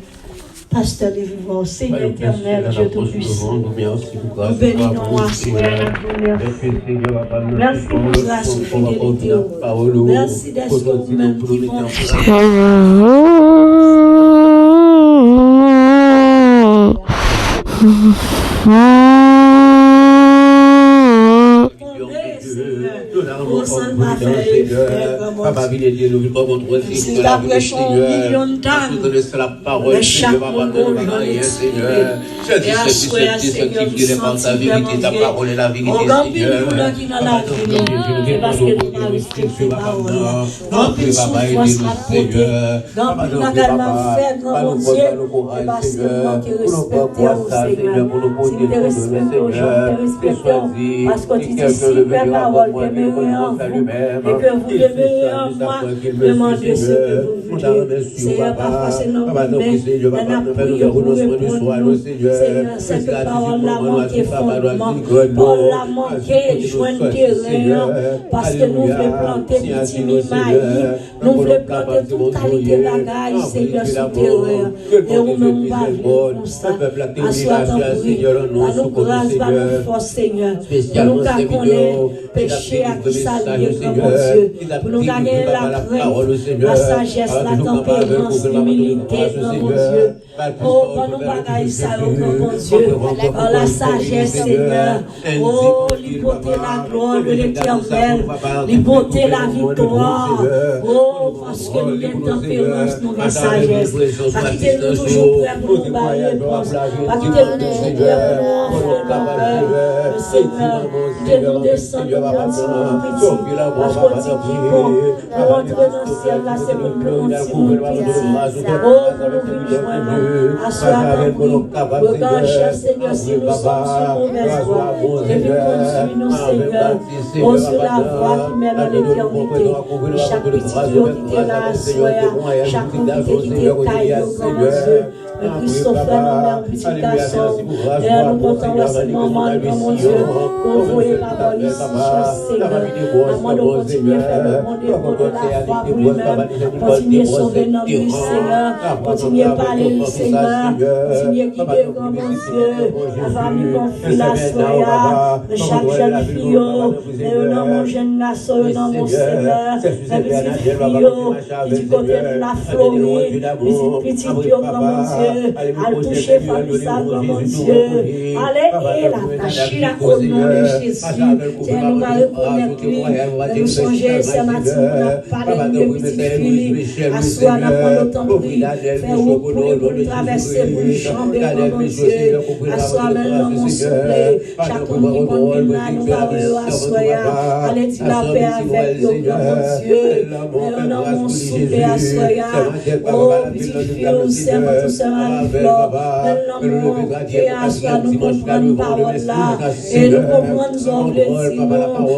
Pastè Lévi Vwa, Seigneur éternel, Dieu Tout-Puissant, nou beni non w aswè a, n ap di w mèsi. Mèsi pou gras ou, fidelite ou. Mèsi dèske ou menm ki bon. Senyè, pou san pa fè efè, Granmèt. Si l ta preche yon milyon tan, men chak moun gon jou l ekspire. E aswè a, Senyè, nou santi, Pè Bondye, gon anpil doulè ki nan lavi nou, se paske nou pa respekte pawòl la. Gon anpil soufrans n ap pote. Gen anpil bagay m ap fè, Gran Bondye, e paske m manke respekte w, Senyè. Si m te respekte w jan m te respekte w, paske w te di, si pawòl demere an vou, e ke vou demere an mwa, demande ce que vous voulez. Senyè, pafwa se nan goumen, lè n ap priye pou w reponn nou. Senyè, sèke pawòl la manke fondman, pawòl la manke jwenn teren an, paske nou vle plante pitimi, mayi, nou vle plante tout kalite bagay, Senyè, sou teren an. E ou menm ou pa vle konsa. Aswè a, tanpri, ba nou gras, ba nou fòs, Senyè, pou nou ka konnen peche a ki sa l ye, Gran Bondye, pou nou ka gen lakrent, lasajès, la tanperans, limilite, gran Bondye. Oh, ban nou bagay sa yo, gran Bondye. Ban la sajès, Senyè. Oh, li pote la glwa de Letènèl. Li pote laviktwa. Oh, paske li gen tanperans, nou gen sajès. Pa kite nou toujou prè pou nou bay repons. Pa kite nou toujou prè pou nou ofri lònè. Senyè, kite nou desann, nou pran ti moun piti. Paske w di kikon pou antre nan syèl la, se pou l pran yon timoun piti. O, pou nou vin jwenn ou aswè a, tanpri, regade, Senyè, si nou sòt sou movèz vwa, e vin kondui nou, Senyè. O, sur la voie qui mène à l'éternité. Chak pitit yo ki te la aswè a, chak envite ki te kay yo, Granmandye. Christopher, nan men pitit gason, Senyè, nou kontan wè se manman l, Granmondye, ke w voye pa bò isi, Senyè. Mwen mande w kontinye fè le bon depot de la foi pou li menm, kontinye sove nanm li, Senyè, kontinye pale l, Senyè, kontinye gide, Granmondye, la fanmi konfi l aswè a, chak jèn fi yo, men yo nan men w, jèn gason yo nan men w, Senyè, men pitit fi yo, ki di kote m la Florid, vizit pitit yo, Granmondye, al touche fanmi sa, Granmondye, ale e la tachina, o non de Jezi, Senyè, nou va rekonèt li, nou sonje sè Matin pou n ap pale nou de pitit fi li, aswè a n ap mande w tanpri, fè wout pou li, pou l travèse, pou l janbe, Granmondye, aswè a men l nan men w souple, chak moun ki konn vin la, nou pa wè yo aswè a, ale di lapè avèk yo, Granmondye. Men yo nan men w souple aswè a. O, pitit fi w, sèvant ou sè Marie Flore, men l nan men w, ke aswè a nou konprann pawòl la. E nou konprann sa w vle di nou.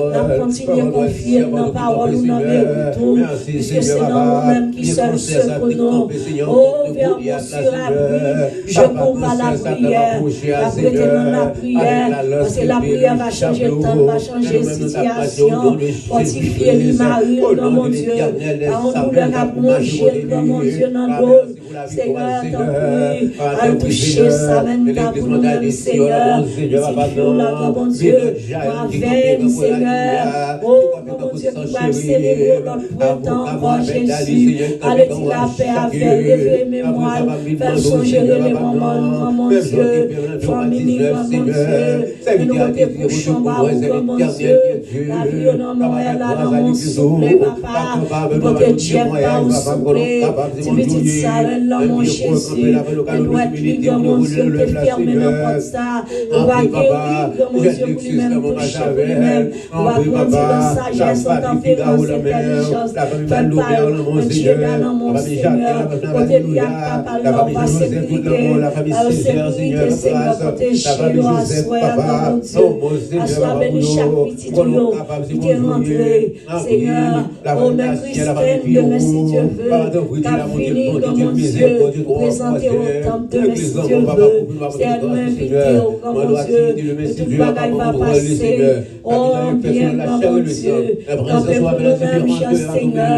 N ap kontinye konfye n nan pawòl ou, nan merit ou, piske se nan ou menm ki sèl sekou nou. O, vers mon sur abri, je cours à la prière. N ap rete nan lapriyè, paske lapriyè va chanje tan, va chanje sitiyasyon. Fòtifye li, mari l, Granmondye. Pa yon doulè k ap wonje l, Granmondye, nan do l. Senyè, tanpri, al touche sa menm ta pou nou menm, Senyè. Pitit fi w la, Granmondye, avè l, Senyè. O, Granmondye, ki pral selebre lòt prentan ankò, Jezi. Ale di lapè avè l, leve memwa l, fè l sonje rele manman l, Granmondye, fanmi li, Granmondye. Men nou pote bouch anba ou, Granmondye. Lavi yo nan men w la, nan men w souple, papa. Nou pote Jeff ba ou souple. Ti pitit sa yo nan men w, Jezi. Men dwèt li, Granmondye, te fèmen nan pòt sa. Ou va geri, Granmondye, pou li menm, touche pou li menm. Ou va grandi nan sajès, nan tanperans, entèlijans. Fè l pa yo, Bondye, nan men w, Senyè. Kote li ak papa l nan, ou va sekirite. Ba yo sekirite, Senyè, pwoteje yo aswè a, Granmondye. Aswè a, beni chak pitit ou yo ki te rantre, Senyè. O, men Kristen, demen, si Dye ve, k ap vini, Granmondye, prezante yo tanp demen, si Dye ve. Senyè, nou envite w, Granmondye, men tout bagay va pase. O, byen, Granmondye, kanpe pou nou menm jan, Senyè.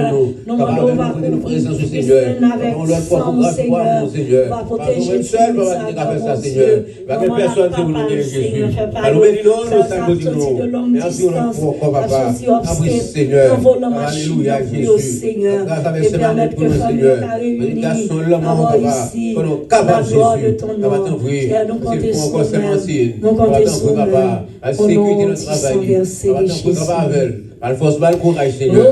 Nou mande w va kouvri Kristen avèk san w, Senyè. Ou va pwoteje ti pitit sa, Granmondye. Manman l ak papa l, Senyè, fè pa yo. Sa yo t ap soti de long distans, ap soti upstate, nan volan machin yo pou yo, Senyè. E pèmèt ke fanmi yo ka reyini ankò isi, la gloire de ton nom. Senyè, nou konte sou ou menm. Nou konte sou ou menm. O non di san vèse de Jezi. Al fòs, ba l kouraj, Senyè.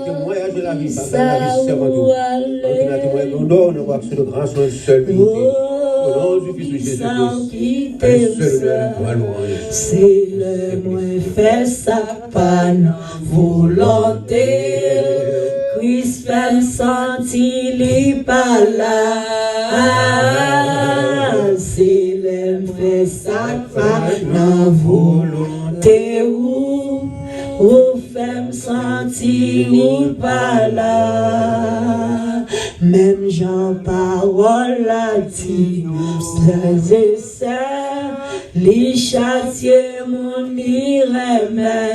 Temwayaj de lavi, papa, lavi sèvant ou. Antre nan temwayaj nou, non, nou va aksyon de gras, nou sèl merite. O non di Kris Jezi Kris, a li sèl onè, glwa, lwanj. Se lè mwen fè sa k pa nan volonte, Kris fè m santi li pa la. Se lè m fè sa k pa nan volonte ou, ou fè m santi ou pa la. Menm jan pawòl la di nou, frè e sè, li chatye moun li renmen.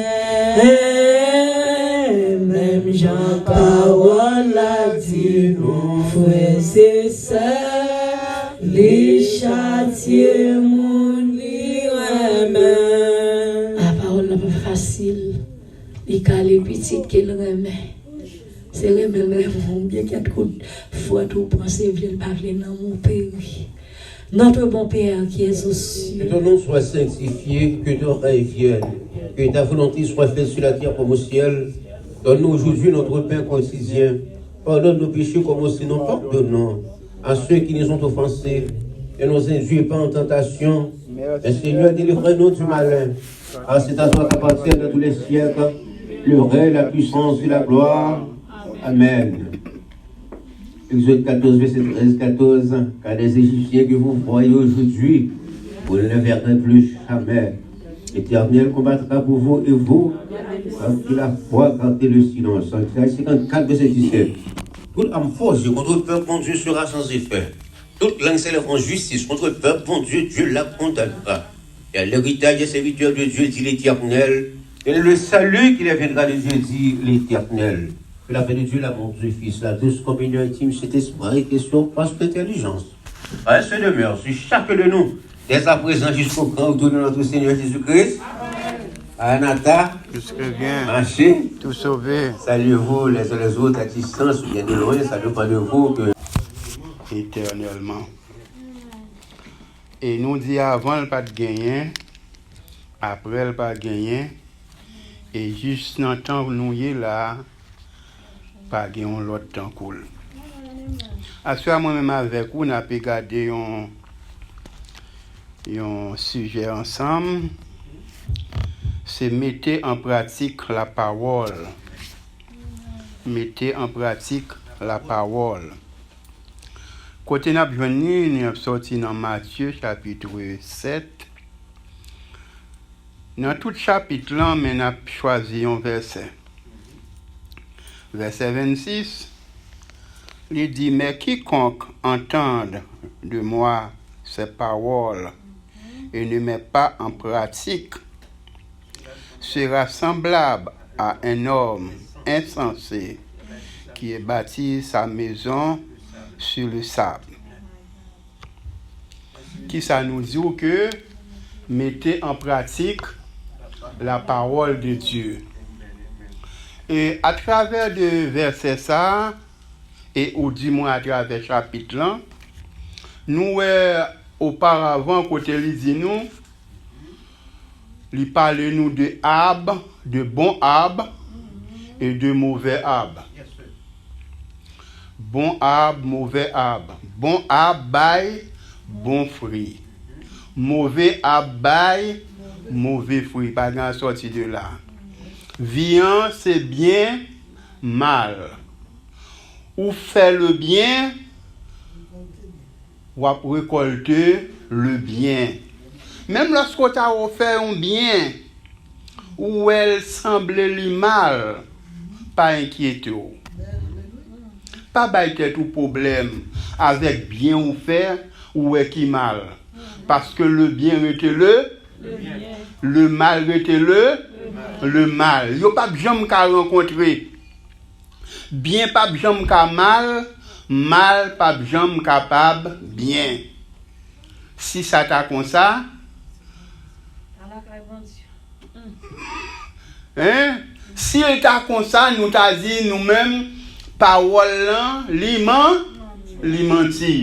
Menm jan pawòl la di nou, frè e sè, li chatye moun li renmen. A, pawòl la pa fasil. Li kale pitit ke l renmen. Se renmen l renmen w, byen kèt kout fwèt ou pran, se vle l pa vle, nanm ou peri. Notre bon Père qui es aux cieux. Que ton nom soit sanctifié, que ton règne vienne, que ta volonté soit faite sur la terre comme au ciel. Donne-nous aujourd'hui notre pain quotidien. Pardonne nos péchés comme aussi nous pardonnons à ceux qui nous ont offensés. Ne nous induis pas en tentation, mais Seigneur, délivre-nous du malin. Car c'est à toi qu'appartiennent dans tous les siècles le règne, la puissance et la gloire. Amen. Exode quatorze, verset treize, quatorze. Car les Égyptiens que vous voyez aujourd'hui, vous ne les verrez plus jamais. L'Éternel combattra pour vous et vous, gardez la foi, gardez le silence. Psaume cinquante-quatre, verset dix-sept. Toute arme forgée contre le peuple, mon Dieu, sera sans effet. Toute langue s'élèvant en justice contre le peuple, mon Dieu, Dieu la condamnera. Et à l'héritage des serviteurs de Dieu, dit l'Éternel. Et le salut qui leur viendra de Dieu, dit l'Éternel. Que la paix de Dieu, l'amour du Fils, la douce communion intime, cet esprit qui surpasse l'intelligence, reste et demeure sur chacun de nous, dès à présent jusqu'au grand retour de notre Seigneur Jésus-Christ. Maranatha, Jésus revient. Mache. Tout sauvé. Saluez-vous les uns les autres à distance ou bien de loin, ça dépend de vous que éternellement. E nou di avan l pa t genyen, apre l pa genyen, e jis nan tan nou ye la a, pa gen yon lòt tankou l. Aswè a, mwen menm avèk ou, n ape gade yon, yon sijè ansanm. Se mete an pratik lapawòl. Mete an pratik lapawòl. Kote n ap jwenn li, li ap sòti nan Matye chapit sèt. Nan tout chapit lan, men n ap chwazi yon vèsè. Vèsè vennsis, li di, Mais quiconque entend de moi ces paroles et ne met pas en pratique sera semblable à un homme insensé qui a bâti sa maison sur le sable. Kisa nou di w ke mete an pratik la parole de Dieu? E atravè de vèsè sa a, e ou di mwen atravè chapit lan, nou wè oparavan kote li di nou, li pale nou de ab, de bon ab e de movè ab. Bon ab, movè ab. Bon ab bay bon fwi. Move ab bay move fwi. Pa gen sòti de la. Vi an se byen, mal. Ou fè le byen, w ap rekòlte le byen. Menm lòske w ta fè yon byen, ou wè l sanble li mal, pa enkyete w. Pa bay tèt ou pwoblèm avèk byen ou fè, ou wè ki mal. Paske le byen rete le, le mal rete le, le mal. Yo p ap janm ka rankontre. Byen p ap janm ka mal, mal p ap janm kapab byen. Si sa ta konsa, en? Si l ta konsa, nou ta di nou menm, pawòl lan, li man, li manti.